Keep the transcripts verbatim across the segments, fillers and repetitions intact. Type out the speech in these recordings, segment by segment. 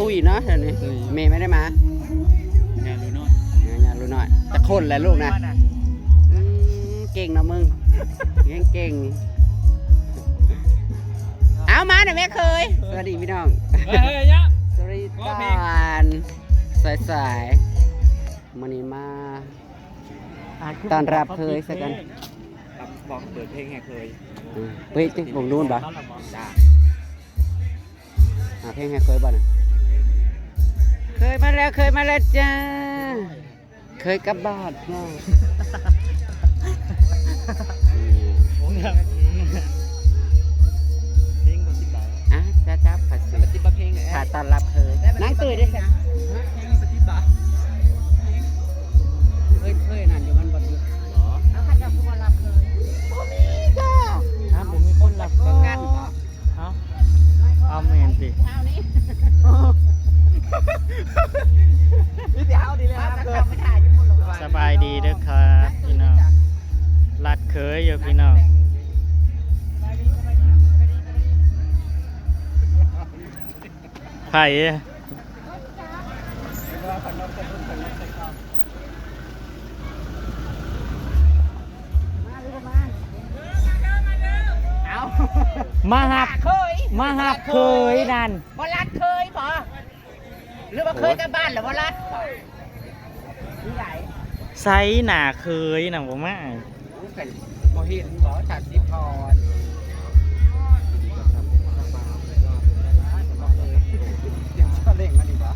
ตุ้ยเนาะแถวนี้ ตุ้ย เมย์ไม่ได้มา งานรู้น้อย งานรู้น้อย แต่คนแหละลูกนะ อืม เก่งนะมึง เก่งเก่ง เอามาหน่อยแม่เคย สวัสดีพี่น้อง เฮ้ยเฮ้ยเฮ้ย สวัสดี ร้องเพลง ตอนสายๆ มื้อนี้มา อ่ะ ต้อนรับเคยซะกัน บอกเปิดเพลงให้เคย อืม เฮ้ย วงนู้นปะ จ้า หาเพลงให้เคยบ่นะ เคยมาแล้ว เคยมาแล้วจ้า เคยกลับบ้านเนาะ เพลงบ่สิบบาท อ่ะ จ้าจ้า ภาษี ปฏิบัติเพลง ค่ะ ต้อนรับเคย นั่งตื่นด้วยค่ะ เพลงปฏิบัติ เคย เคยนั่นอยู่มันบ่หยุด เหรอ เอาค่ะ เจ้าคือบ่รับเคย บ่มีจ้า ฮะ บ่มีคนรับ บ่กันบ่ เอา เอาแม่นสิ เอานี่ นี่สิเอาดีเลยครับ สบายดีเด้อครับพี่น้อง รัดเคยอยู่พี่น้อง ไผ เอา มาหับ เคย มาหับเคยนั่น บ่รัดเคยบ่ หรือว่าเคยกลับบ้านแล้วบ่รัดบ่ นี่ไง ใส่หน้าเคยน่ะบ่มา บ่เห็นบ่ สามสิบ ก่อน เล่งมันอีกบ่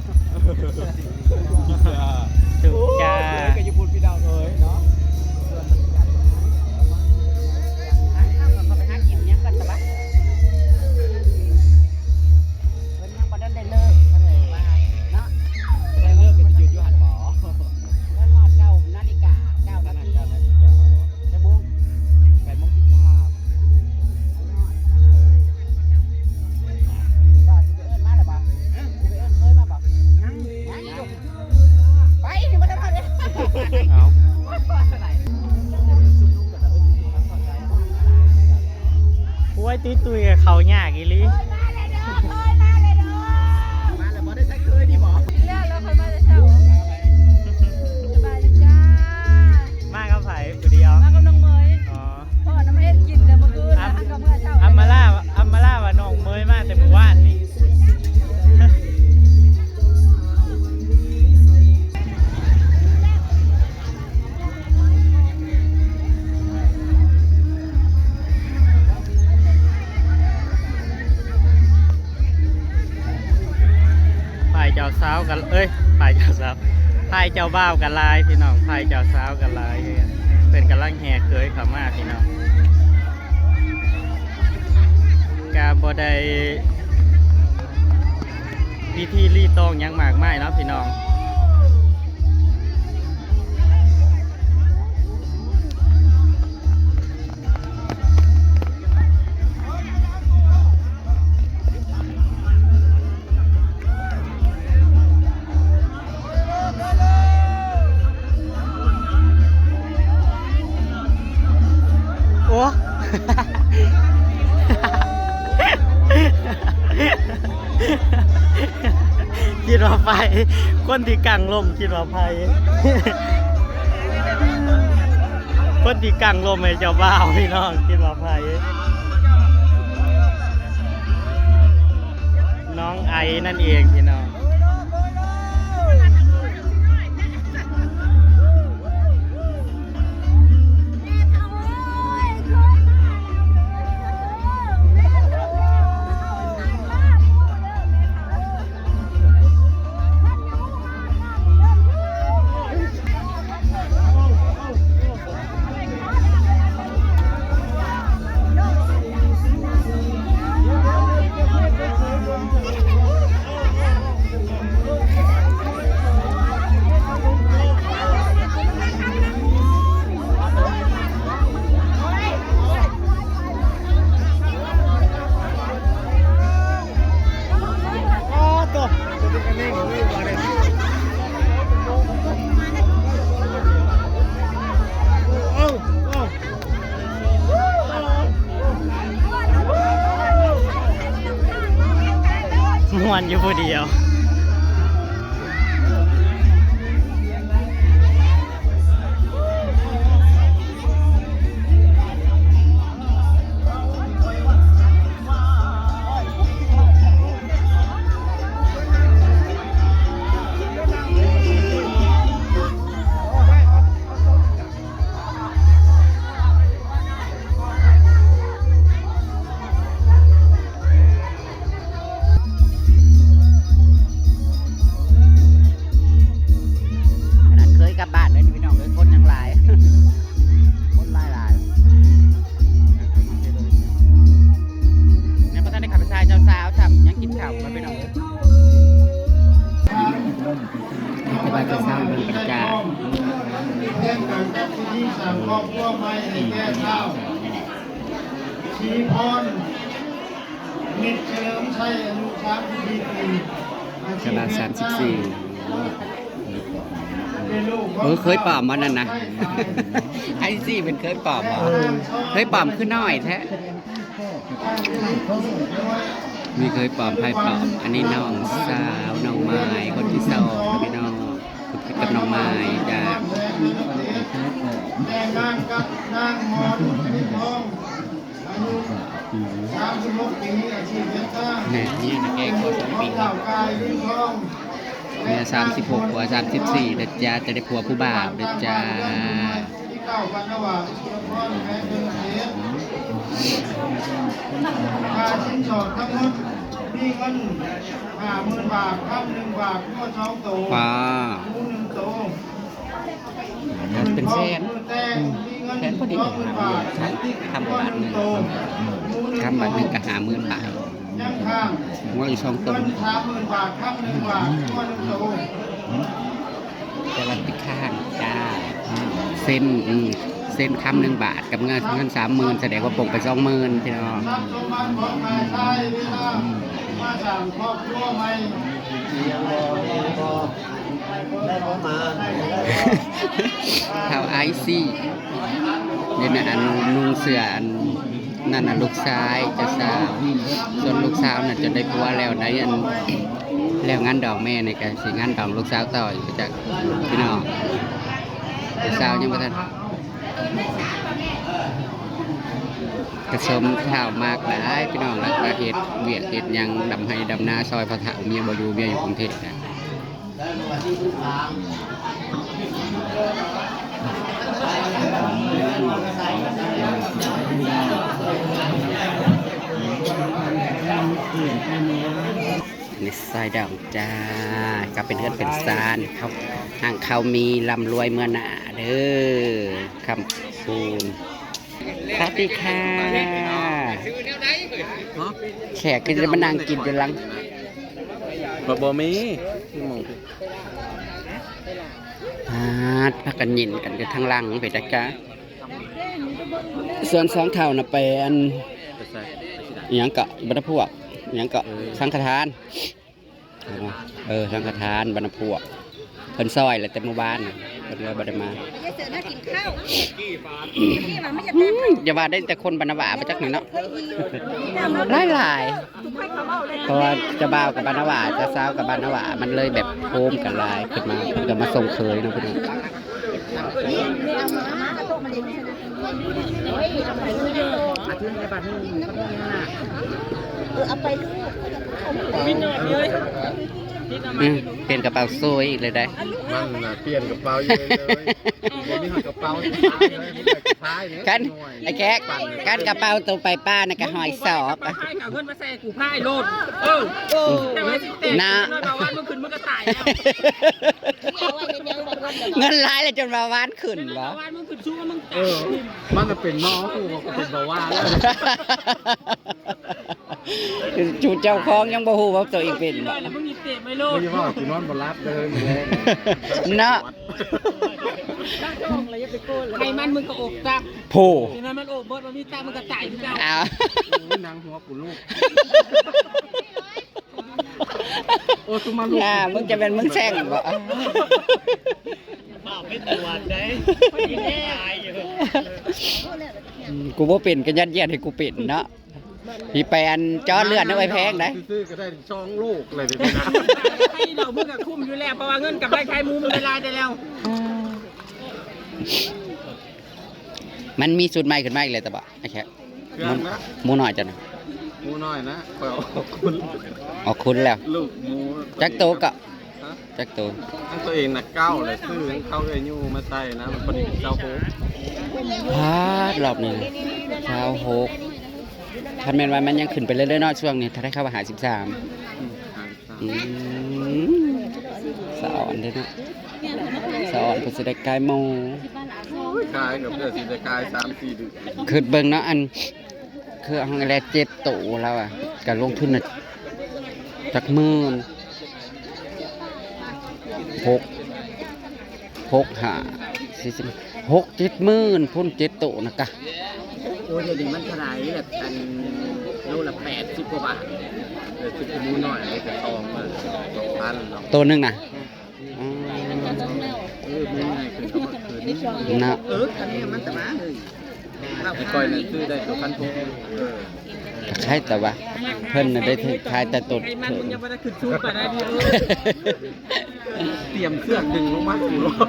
ถูกจ้า โอ้ย ก็อยู่พูดพี่ดาวเอ้ยเนาะ ไปหากินหยังกันซะวะ เพิ่นยังบ่ทันได้เลิก เพิ่นเลยว่าเนาะ ได้เลิกก็สิหยุดอยู่หั่นบ่ เพิ่นฮอดเก้านาฬิกา เก้านาที จักโมง แปดโมงสิบสาม ว่าสิไปเอิ้นมาแล้วบ่ สิไปเอิ้นเคยมาบ่ ยัง ยังอยู่ ไป ยังบ่ทันฮอดเลย เอา โอ้ย ตุ้ยตุ้ยกับเขายากอีหลี มาแล้วบ่ได้ใช้เคยนี่บ่ แล้วเราค่อยมาแต่เช้า สบายดีจ้า มากับไผผู้เดียว มากับน้องเมย อ๋อ พ่อน้ำเฮ็ดกินแต่เมื่อคืน อัม แล้วก็เมื่อเช้า อัมมาล่า อัมมาล่าว่าน้องเมยมาแต่เมื่อวานนี่ ฝ่ายเจ้าสาวกัน เอ้ย ฝ่ายเจ้าสาว ฝ่ายเจ้าบ่าวกันหลายพี่น้อง ฝ่ายเจ้าสาวกันหลาย เป็นกำลังแห่เคยเข้ามาพี่น้อง กาบ่ได้พิธีรีตองหยังมากมายเนาะพี่น้อง โอ้ คิดว่าไผ คนที่กังลมคิดว่าไผ คนที่กังลมให้เจ้าบ่าวพี่น้องคิดว่าไผ น้องไอซ์นั่นเองพี่น้อง ม่วนอยู่ผู้เดียว ขนาดเคยกลับบ้านเลยพี่น้องเลย คนยังหลาย คนหลายหลาย ในประเทศนี้ขับไปทายเจ้าสาวทำยังกินข้าวกันพี่น้องเลย แต่ว่าเจ้าสาวมันประกาศ แทนการจัดพิธีสร้างครอบครัวใหม่ให้แก่ท้าว ศรีพร มิตรเฉลิมชัย อายุสามสิบสี่ปี อาชีพ กำลัง แม่ สามสิบสี่ ค้า เป็นลูก เออ เคยปลอมวันนั้นนะ ไอซี่เป็นเคยปลอมเหรอ เคยปลอมคือน้อยแท้ มีเคยปลอมไพ่ปลอม อันนี้น้องสาวน้องไม้คนที่สองนะพี่น้อง คุณคิดกับน้องไม้จ้า แต่งงานกับนางหมอน อายุสามสิบหกปี อาชีพเลี้ยงช้าง เนี่ยนี่นะแกก็สองปี ของเหล่ากายลิ้นทอง เนี่ยสามสิบหกกว่าสามสิบสี่นะจ๊ะ จะได้ผัวผู้บ่าวนะจ๊ะ ที่เก้าวันระหว่างสุรพรแพงเดินเสน ค่าสินสอดทั้งหมด มีเงินห้าหมื่นบาท คำหนึ่งบาท งัวสองโต ว้า หมูหนึ่งโต เป็นแสน แสนพอดี ทำบาทหนึ่ง ทำบาทหนึ่งก็ห้าหมื่นบาท ยังค้าง ว่าอีกสองตัว เงินสามหมื่นบาท คำหนึ่งบาท งัวหนึ่งโต แต่ว่าติดค้างจ้า เซ็น อืม เซ็นคำหนึ่งบาท กับเงิน เงินสามหมื่น แสดงว่าปลงไปสองหมื่นพี่น้อง ทรัพย์สมบัติของนายชายเวลามาสร้างครอบครัวใหม่ เท่าไอซี่ เนี่ยนะ อันนุ่งเสื้ออันนั่นน่ะ ลูกชายเจ้าสาว ส่วนลูกสาวน่ะจะได้ผัวแล้วในอัน แล้วงานดองแม่นี่ก็สิงานดองลูกสาวต่ออีกจากพี่น้อง ลูกสาวยังบ่ทัน กระสมเฒ่ามากหลายพี่น้อง แล้วก็เฮ็ดเวียกเฮ็ดหยังดำไฮ่ดำนาซอยพ่อเฒ่า เมียบ่อยู่ เมียอยู่กรุงเทพฯนะ นี่ซอยดองจ้า ก็เป็นเฮือนเป็นซานเขา ห้างเขามีร่ำรวยเมื่อหน้าเด้อ คำคูณ สวัสดีค่ะ แขกก็จะมานั่งกินอยู่หลัง บ่ บ่มี พาด พากันยินกันอยู่ทางหลังไปจ้ะจ้า ส่วนสองเฒ่าน่ะไปอัน ไปใส่ ไปที่ไหน อิหยังเกาะ บรรพพวก อิหยังเกาะ เออ สังฆทาน เออ สังฆทาน บรรพพวก เพิ่นซอยแล้วแต่เมื่อวานน่ะ เพิ่นเลยบ่ได้มา ไม่ใช่เสือน่ากินข้าว นี่มันไม่ใช่ อืม อย่าว่าได้แต่คนบรรณวามาจากไหนเนาะ หลายหลาย เพราะว่าเจ้าบ่าวกับบรรณวา เจ้าสาวกับบรรณวา มันเลยแบบโฮมกันหลายขึ้นมา เพิ่นก็มาส่งเคยเนาะพี่น้อง เออ เอาไปลูก อืม เปลี่ยนกระเป๋าสวยอีกเลยได้ มันน่ะเปลี่ยนกระเป๋าอยู่เลย บ่มีหอดกระเป๋าสุดท้ายเลย มีแต่กระพายเนี่ย กัน ไอ้แขก กันกระเป๋าตัวไปป้าน่ะก็หอยสอบ ไปพายกับเงินมาใส่กูพายโลด เออ เออ แต่ว่าสิเตะ นะ เงินมาวันเมื่อคืนมันก็ตายแล้ว เงินหลายเลยจนมาบ้านขึ้นบ่ วันเมื่อคืนสู้มัน เออ มันน่ะเป็นหมอ กูก็เป็นเบาหวานแล้ว จุดเจ้าของยังบ่ฮู้ว่าตัวเองเป็นบ่ แล้วมึงอีเตะไม่โลด มึงอย่าว่ากูนอนบ่หลับเลยมื้อแลง เนาะ ไขมันมึงก็อบตับ โพ ไขมันมันอบเบิด มันมีตับ มันก็ตายคือเก่า อ้าว โอ้ย หนังหัวกูลูก โอ้ย กูมาลูก อ่า มึงจะเป็นมึงแช่งบ่ เปล่าไม่ตรวจได้ ตายอยู่ อืม กูบ่เป็นก็ยัดเยียดให้กูเป็นเนาะ พี่ไปอันจอเลือดนะไอ้แพงได้ ซื้อก็ได้สองลูกเลยเดี๋ยวนี้นะ ไอ้ดอกมึงก็คุ้มอยู่แล้ว เพราะว่าเงินกับไร่ขายหมูมันไม่ลายได้แล้ว มันมีสูตรใหม่ขึ้นมาอีกเลยแต่บ่ไอ้แค่ เครื่องนะ หมูน้อยจ้ะนะ หมูน้อยนะ ข้อยออกคุณ ออกคุณแล้ว ลูกหมู จักโตก็ ฮะ จักโต ทั้งตัวเองนะเก้าเลย ซื้อเข้าเอื้อยยูมาใส่นะ มันพอดีเป็นเก้าหก พาดรอบนี้ซาวหก คันแม่นว่ามันยังขึ้นไปเรื่อยๆเนาะ ช่วงนี้ ถ้าได้เข้ามาหาสิบสาม อืม หาสิบสาม อืม สะออนเด้อเนาะ สะออนเพิ่นสิได้กายหมู่ ขายกับเพื่อนสิได้ขายสามสี่เดือน คิดเบิ่งเนาะ อัน คือเอาแลเจ็ดโตแล้วอะ ก็ลงทุนน่ะ จักหมื่น หก หกห้า สี่สิบ หกเจ็ดหมื่น พุ้นเจ็ดโตนะกะ โอ้ย เดี๋ยวนี้มันเท่าไหร่แบบ อัน โลละแปดสิบกว่าบาท เดี๋ยวสิบหมูน้อย อันนี้เป็นทองมา สองพันเนาะ ตัวหนึ่งนะ อืม เออ มันง่ายขึ้นก็มาขึ้น นะ เออ อันนี้มันจะมาเลย ไอ้ก้อยนั่นซื้อได้ตัวพันหก เออ ใช่แต่ว่า เพิ่นน่ะได้ถือขายแต่ตัว ไอ้มันมึงยังบ่ได้ขึ้นสูงปานใดพี่เอ้ย เตรียมเสื้อดึงลงมากูรอด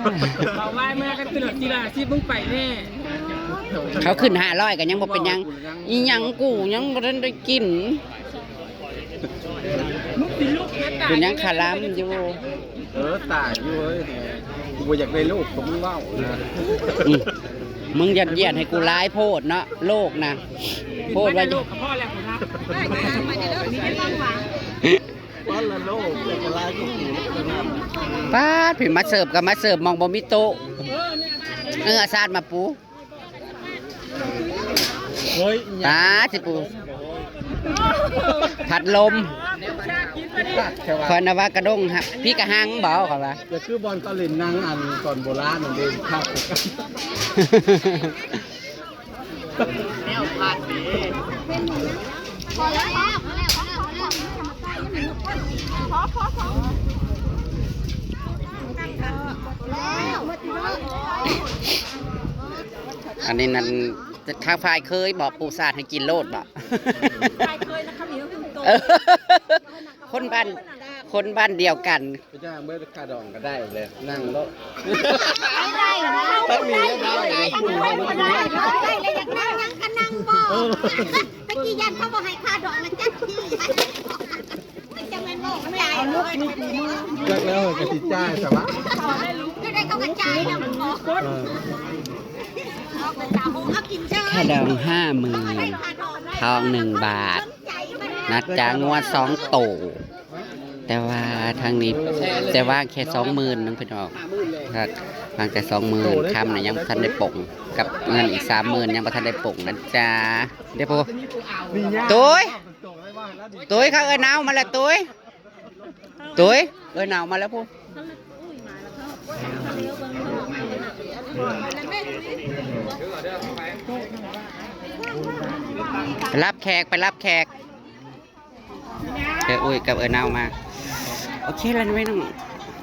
บอกว่าเมื่อกันขึ้นรถทีละสิบมึงไปแน่ เขาขึ้นห้าร้อยก็ยังบ่เป็นหยัง อีหยังกูยังบ่ทันได้กิน มึงสิลุกนะตาย เป็นหยังคาร่ำอยู่ เออ ตายอยู่เว้ย กูบ่อยากได้ลูกของมึงเว้านะ อืม มึงยัดเยียดให้กูหลายโพดเนาะ โลกนะ โพดว่า ลูกกับพ่อแล้วกูนะ ป้อนละโลกเลยก็ไล่กู ป้าด พี่มาเสิร์ฟก็มาเสิร์ฟ มองบ่มีโต๊ะ เออ เอาสาดมาปู เฮ้ย ตาสิปู พัดลม คอยนะว่ากระด้งฮะ พี่กระหังบอกเขาว่า จะคือบอลเกาหลีนั่งอันก่อนโบราณนั่นเองครับ แนวพลาดดี พอแล้ว พอแล้ว พอแล้ว พอแล้ว พอพอพอ อันนี้นั่น ทางฝ่ายเคยบอกปูสาดให้กินโลดบอก ฝ่ายเคยนะคะ มีก็คือโต คนบ้าน คนบ้านเดียวกัน ไปจ้างเบิดค่าดองก็ได้เลย นั่งโลด ได้นะ ถ้ามีก็ได้เลย ได้เลย อยากนั่งยังก็นั่งบ่ เออ ตะกี้ยันเขาบอกให้ค่าดองนะจ๊ะพี่ มันจะแม่นบ่จ่ายเลย จักแล้วก็สิจ่ายซะวะ ก็ได้เขาก็จ่ายแล้วมันบ่ เออ เอาไปตามเขากินเชิญ ค่าดองห้าหมื่น ทองหนึ่งบาท นะจ๊ะ งัวสองโต แต่ว่าทางนี้จะว่างแค่สองหมื่นนึงพี่น้อง ครับ ว่างแต่สองหมื่น คำนะยังบ่ทันได้ปลง กับเงินอีกสามหมื่นยังบ่ทันได้ปลงนะจ๊ะ เดี๋ยวพอ ตุ้ย ตุ้ย เขาเอิ้นเอามาแล้ว ตุ้ย ตุ้ย เอิ้นเอามาแล้วพูด ไปรับแขก ไปรับแขก เออ อุ้ย กับเออเน่ามา โอเคแล้วนะพี่น้อง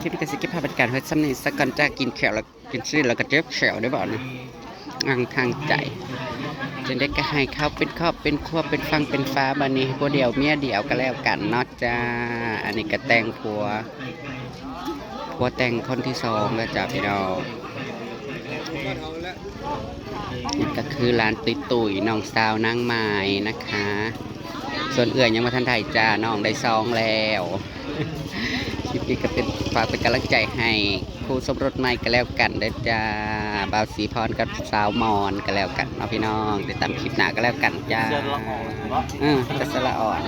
คลิปนี้ก็สิเก็บภาพบรรยากาศไว้ซ้ำนี้สักก่อนจ้า กินแขวแล้ว กินซีนแล้วก็เจ็บแขวได้บ่นะ อังทางใจ จังได้ก็ให้เขาเป็นครอบเป็นครัวเป็นฟังเป็นฟ้าบัดนี้ ผัวเดียวเมียเดียวก็แล้วกันเนาะจ้า อันนี้ก็แต่งผัว ผัวแต่งคนที่สองแล้วจ้าพี่น้อง นี่ก็คือหลานตุ้ยๆ น้องสาวนางไม้นะคะ ส่วนเอื้อยยังบ่ทันได้จ้า น้องได้ซองแล้ว คลิปนี้ก็เป็น ฝากเป็นกำลังใจให้คู่สมรสใหม่ก็แล้วกันเด้อจ้า บ่าวศรีพรกับสาวมอนก็แล้วกันเนาะพี่น้อง ติดตามคลิปหน้าก็แล้วกันจ้า เออ แต่สละอ่อน